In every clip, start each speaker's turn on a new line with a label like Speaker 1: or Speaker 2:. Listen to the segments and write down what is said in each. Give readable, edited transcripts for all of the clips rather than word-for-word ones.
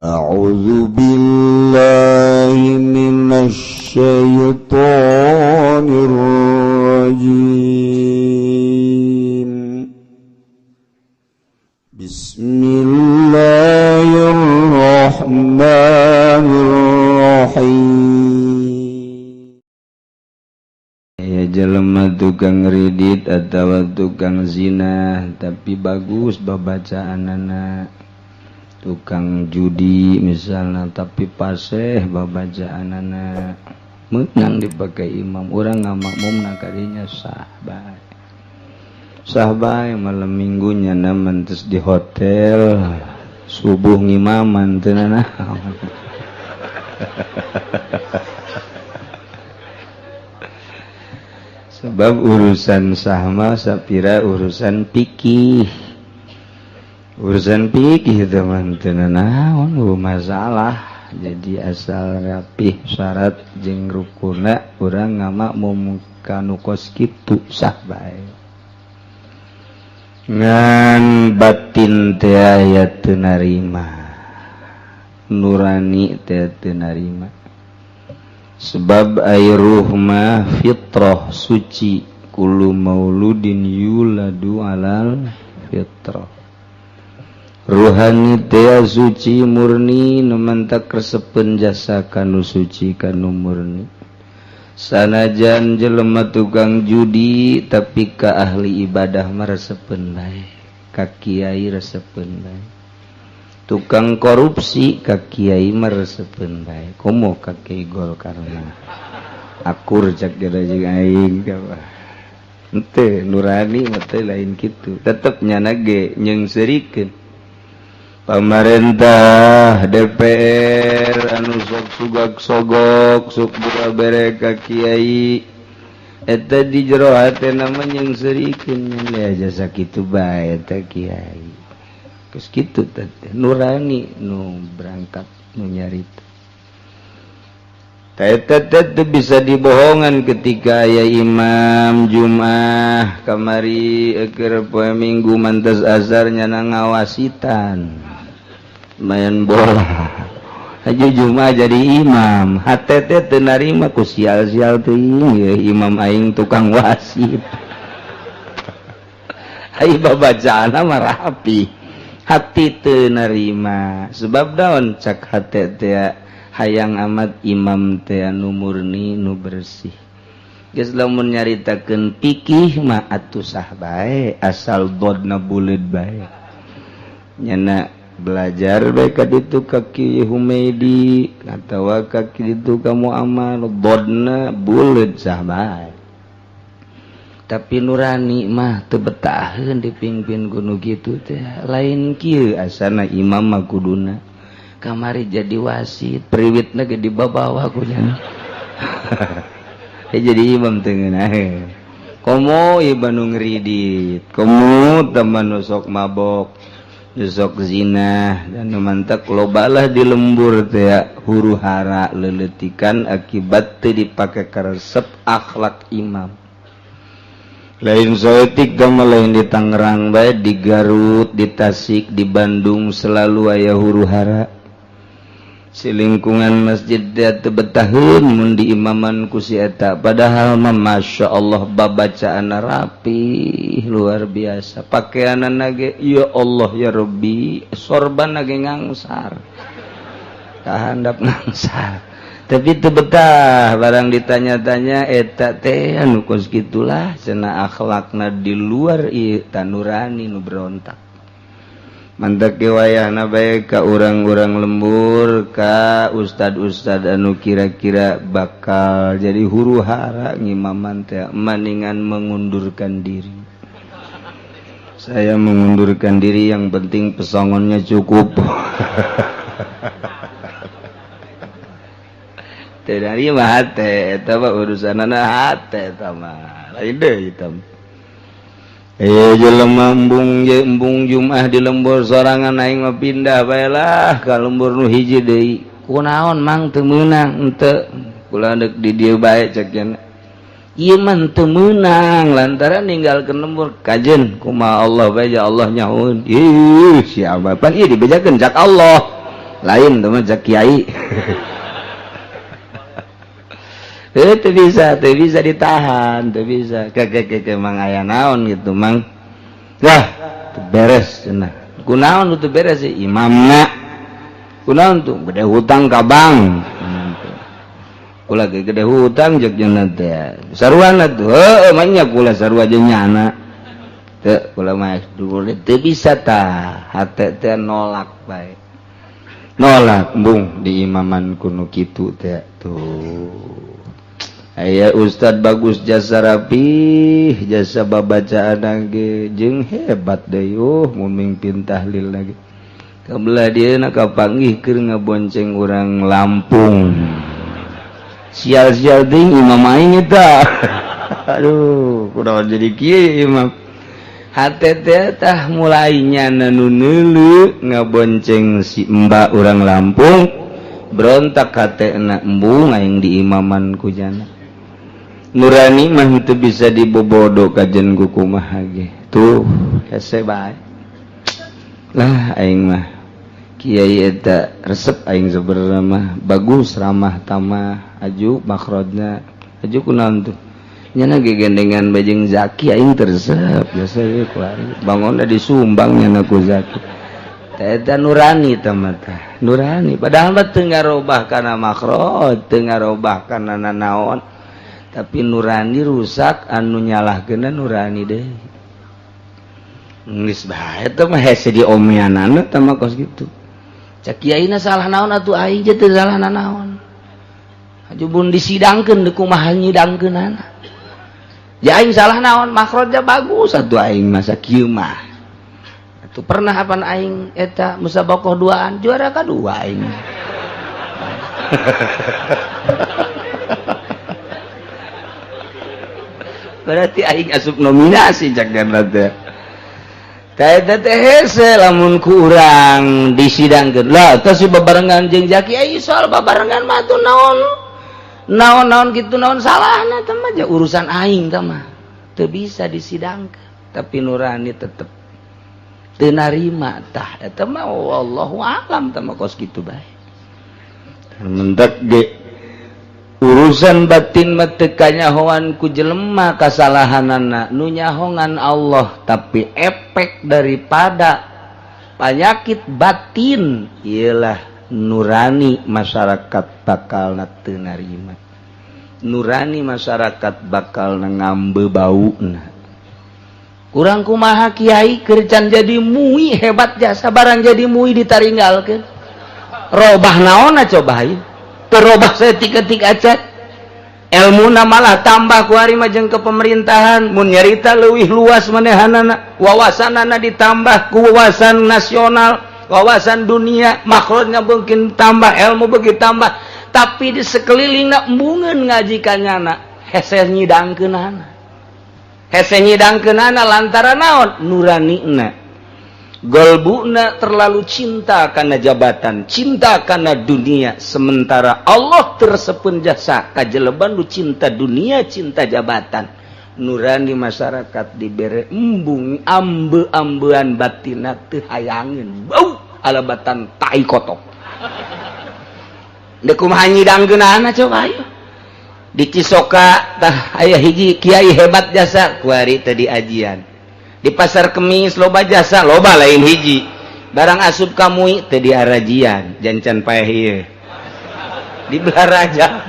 Speaker 1: أعوذ بالله من الشيطان الرجيم. بسم الله الرحمن الرحيم.
Speaker 2: Ya, jelema tukang ridit atau tukang zina tapi bagus babacaanana, tukang judi misalnya tapi paseh babacaanana, menang dipakai imam. Urang ngamakmum kadinya sah bae, sah bae. Malam minggunya naman terus di hotel, subuh ngimaman, teu nanaon. Sebab urusan sahma sapira urusan pikih, urusan pikih teman, teu nanaon masalah. Jadi asal rapih syarat jeung rukuna, urang ngamakmum kanu kos kitu sah bae. Ngan batin teh aya teu narima, nurani teh teu narima, sebab air ruh mah fitrah suci. Kullu mauludin yuladu alal fitrah. Ruhani teh suci murni, nu mantak resepeun jasa kanu suci, kanu murni. Sanajan jelema tukang judi tapi ka ahli ibadah mah resepeun bae, ka kiai resepeun bae. Tukang korupsi ka kiai mah resepeun bae, komo ka kiai Golkar mah akur cak geura jeung aing. Henteu, nurani mah teh lain kitu, tetep nyana ge nyeungseurikeun pamarentah, DPR anu sok sugak sogok, sok buka bere ka kiai eta di jero hate nama nyeungseurikeun ya jasa kitu bae eta kiai. Geus kitu teh nurani nu berangkat nu nyarita. Eta teh bisa dibohongan ketika aya imam Jumat kamari keur poe Minggu mantas azhar nyana ngawasitan main bola. Haji Jumat jadi imam, hate teh teu narima ku sial-sial teuing ye imam aing tukang wasit. Ai babacaanna mah rapi, hati teu narima. Sebab daun cak hate teh hayang amat imam teh anu murni, nu bersih. Geus, lamun nyaritakeun pikih mah atuh sah bae, asal bodna buleud bae. Nyana belajar bae ka ditu ka Ki Humaidi atawa ka ditu ka Muammar, bodna buleud, sah bae. Tapi nurani mah teu betaheun dipimpin ku nu kitu teh. Lain kieu asana imam mah kuduna, kamari jadi wasit, priwitna ge dibabawa ku nya jadi imam teu ngeunaheun. Komo ieu nu ngridit, komo teman nu sok mabok, nu sok zina dan nu mantak lobalah di lembur teh huru hara leletikan akibat teu dipake karesep akhlak imam. Lain saeutik mah, lain di Tangerang bae, di Garut, di Tasik, di Bandung selalu aya huru hara. Si lingkungan masjid dia teu betaheun mun diimaman ku si eta, padahal mah masya Allah babacaan rapi luar biasa, pakaianana ge ya Allah ya Rabbi, sorban ge ngangsar kahandap ngangsar, tapi teu betah. Barang ditanya-tanya, eta teh anu kos gitulah cenah, akhlakna di luar ieu tanurani nu berontak. Mantak wayahna bae ka urang-urang lembur, ka ustad-ustad anu kira-kira bakal jadi huru hara ngimaman teh maningan mengundurkan diri. Saya mengundurkan diri, yang penting pesongonnya cukup. Teu narima hate eta mah, urusanana hate eta mah, lain deui eta mah. Eh, jelema embung je embung Jumat di lembur sorangan, aing mah pindah bae lah ka lembur nu hiji deui. Kunaon, Mang, teu meunang? Henteu, kula deuk di dieu bae cek cenah. Ieu mah teu meunang lantaran ninggalkeun lembur kajen kumaha Allah bae, ya Allah nyaun. Ih, siapa pan ieu dibejakeun cak Allah. Lain teman cak kiai. Teu bisa, teu bisa ditahan, teu bisa. Ke mang aya naon gitu mang. Lah, beres cenah. Kunaon teu beres sih imamna. Kunaon tuh gede hutang ka bank. Kula ge gede hutang jeung cenah teh. Saruana tuh, heueuh mah kula sarua jeung nyana. Teu kula mah teu bisa tah, hate teh nolak bae. Nolak bung di imaman kuno kitu teh tuh. Aya Ustad bagus jasa rapih jasa babacaan ge jeung hebat deui mun mimpin tahlil lagi. Kabelah dia na kapanggih keur ngabonceng urang Lampung. Sial-sial ting imam aing eta. Aduh, kunaon jadi kieu imam. Hate teh tah mulainya nu neuleu ngabonceng si mbak urang Lampung berontak hatena embung aing di imaman ku jana. Nurani mah itu bisa dibobodo kajen ku kumaha ge. Tuh hese bae. Lah aing mah kiai eta resep aing sebenarnya mah bagus ramah tamah aju makhrajna aju kunaon tuh. Nyana gegendengan bajeng Zaki aing teresep biasa we kuari bangunna disumbang nyana ku Zaki. Teh eta nurani teh mah tah nurani padahal mah teu ngarobah kana makhraj teu ngarobah kana nanaon tapi nurani rusak anu nyalahkeunna nurani deui. Geus bae teh mah hese diomeanana teh mah kos kitu. Cak kiaina salah naon atuh aing teh teu salah nanaon. Aju bun disidangkeun deui kumaha nyidangkeunana. Ya aing salah naon makhrajnya bagus atuh aing masa kieu mah. Atuh pernah apan aing eta musabaqah duaan juara kadua aing. Berarti aing asup nominasi cak dan teh. Teh teh hese lamun ku urang disidangkeun. Lah teh si babarengan jeung Zaki ai soal babarengan mah atuh naon. Naon-naon gitu naon salahna teh mah urusan aing teh mah. Teu bisa disidangkeun, tapi nurani tetep teu narima tah eta mah wallahu alam teh mah kos kitu bae. Mendak ge urusan batin mah teu kanyahoan ku jelema kasalahanana nu nyahongan Allah, tapi efek daripada penyakit batin ialah nurani masyarakat bakal teu narima. Nurani masyarakat bakal ngambe bauna. Kurang kumaha kiai keur can jadi mui hebat jasa barang jadi mui ditaringgalkeun. Robah naonna coba ieu? Teu robah saeutik-eutik acan. Elmuna malah tambah ku ari mah jeung ke pemerintahan mun nyarita leuwih luas manehanana, wawasanana ditambah ku wawasan nasional, wawasan dunia, makhrajnya mungkin tambah, ilmu begitu tambah, tapi di sekelilingna embungeun ngaji ka nyana, hese nyidangkeunana. Hese nyidangkeunana lantaran naon? Nuranina. Golbuna terlalu cinta karena jabatan, cinta karena dunia, sementara Allah tersepun jasa kajeleban lu cinta dunia, cinta jabatan. Nurani masyarakat dibere embung ambe-ambean batina teu hayangeun bau alabatan tai kotok. Deuk kumaha nyidangkeunana coba ayo. Di Cisoka tah aya hiji kiai hebat jasa kuari teh diajian. Di Pasar Kemis loba jasa loba lain hiji. Barang asup ka MUI teh diarajian jancan paeh ieu. Di Belaraja.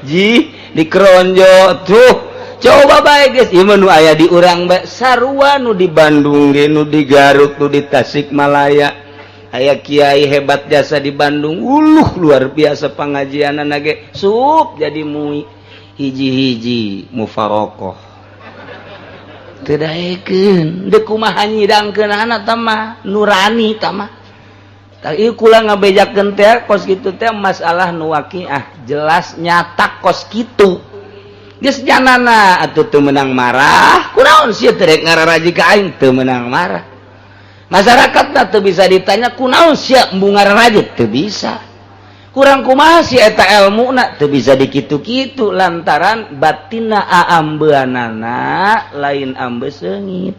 Speaker 2: Ji di Kronjo tuh coba bae geus ieu mah nu aya di urang bae sarua nu di Bandung ge nu di Garut nu di Tasikmalaya. Aya kiai hebat jasa di Bandung uluh luar biasa pengajianana ge sup jadi mui hiji-hiji mufarokoh teu daekeun deuk kumaha nyidangkeunana tah mah nurani tah mah. Tah ieu kula ngabejakeun teh kos kitu teh masalah nu waqiah jelas nyata kos kitu. Geus janana atuh teu meunang marah kunaon sia teh rek ngararaji ka aing teu meunang marah. Masyarakat teu bisa ditanya kunaon sia embung ngararaji teu bisa. Kurang kumaha si eta elmuna teu bisa dikitu-kitu lantaran batinna aambeanana lain ambe seungit.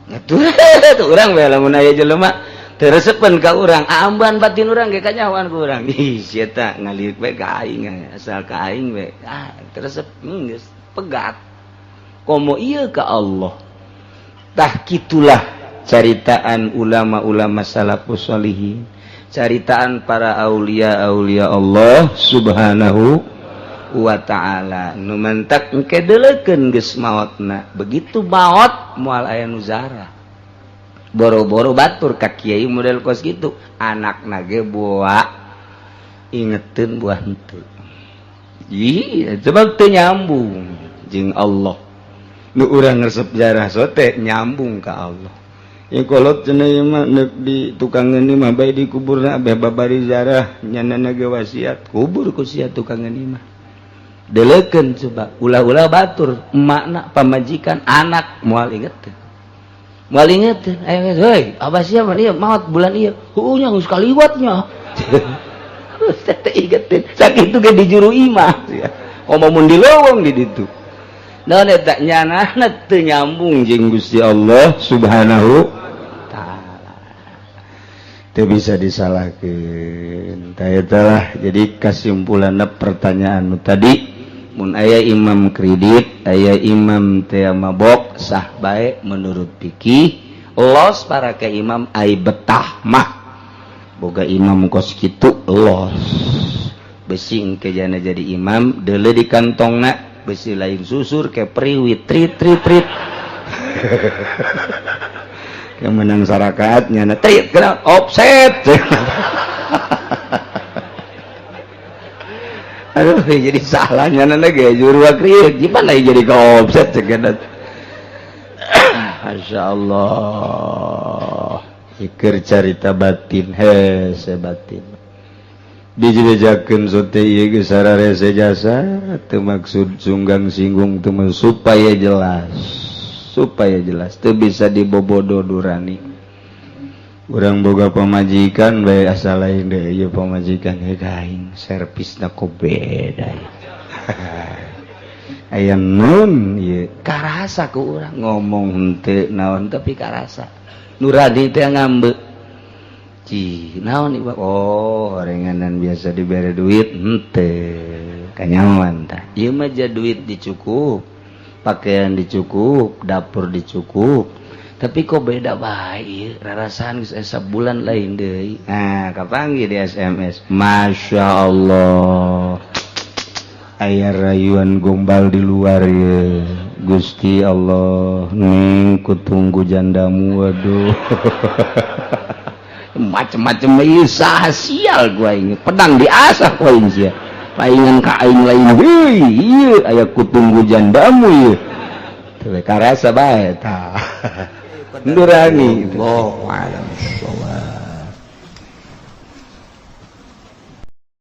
Speaker 2: Tuh urang bae lamun aya jelema teu resepeun ka urang, amban batin urang ge kanyahoan ku urang. Ih, sia ta ngaliuk bae ka aing, asal ka aing bae. Ah, teu resep geus pegat. Komo ieu ka Allah. Tah kitulah caritaan ulama-ulama salafus sholihin, caritaan para aulia-aulia Allah Subhanahu wa ta'ala. Nu mantak engke deuleukeun geus maotna. Begitu maot moal aya nu zarah. Boro-boro batur ka kiai model kos gitu, anakna ge boa ingeteun buah henteu. Iya, sebab teu nyambung jeung Allah. Nu urang resep jarah sote nyambung ka Allah. Yang kolot cenah ieu mah neuk di tukangeun mah bae dikuburna beh babari zarah nyanana ge wasiat kubur ku sia tukangeun imah. Deleukeun coba ulah-ulah batur emakna pamajikan anak moal ingeteun. Moal ingeteun aya heuy abah sia mah ieu maot bulan ieu heueuh nya geus kaliwatnya. Teh ingeteun sakitu ge di juru imah sia. Komo mun di leuweung di ditu. Naon eta nyanana teu nyambung jeung Gusti Allah Subhanahu taala. Teu bisa disalahkeun. Tah eta lah jadi kasimpulanna pertanyaan nu tadi, mun aya imam kredit, aya imam teh mabok sah bae menurut fikih, los para ke imam ai betah mah. Boga imam kos kitu los. Besi engke jana jadi imam deuleu di kantongna besi lain susur ke priwit trit trit trit yang menang sarakaat nyana trit kena offset. Aduh jadi salah nyana ge juru kriit gimana jadi ke offset cekena. Masya Allah ikir carita batin hese batin dijejakeun sote ieu geus sararese jasa teu maksud sunggang singgung teu supaya jelas teu bisa dibobodo durani. Urang boga pamajikan bae asal lain deui ieu pamajikan heuh aing servisna kok beda. Aya nun ieu karasa ku urang ngomong henteu naon tapi karasa nurani teh ngambek. Cih, naon ieu? Oh, orenganan biasa dibere duit henteu kanyaman tah. Ieu mah ja duit dicukup, pakaian dicukup, dapur dicukup. Tapi kok beda bae ieu, rarasaan geus aya sabulan lain deui. Nah, kapanggih di SMS. Masya Allah. Aya rayuan gombal di luar ye. Gusti Allah, ning kutunggu jandamu waduh. Macem-macem ieu saha sial gua ini pedang diasah ku aing sia paingan ka aing lain heuy ieu aya kutunggu jandamu ieu teu karasa bae tah nurani.
Speaker 1: Allahu a'lam bissawab.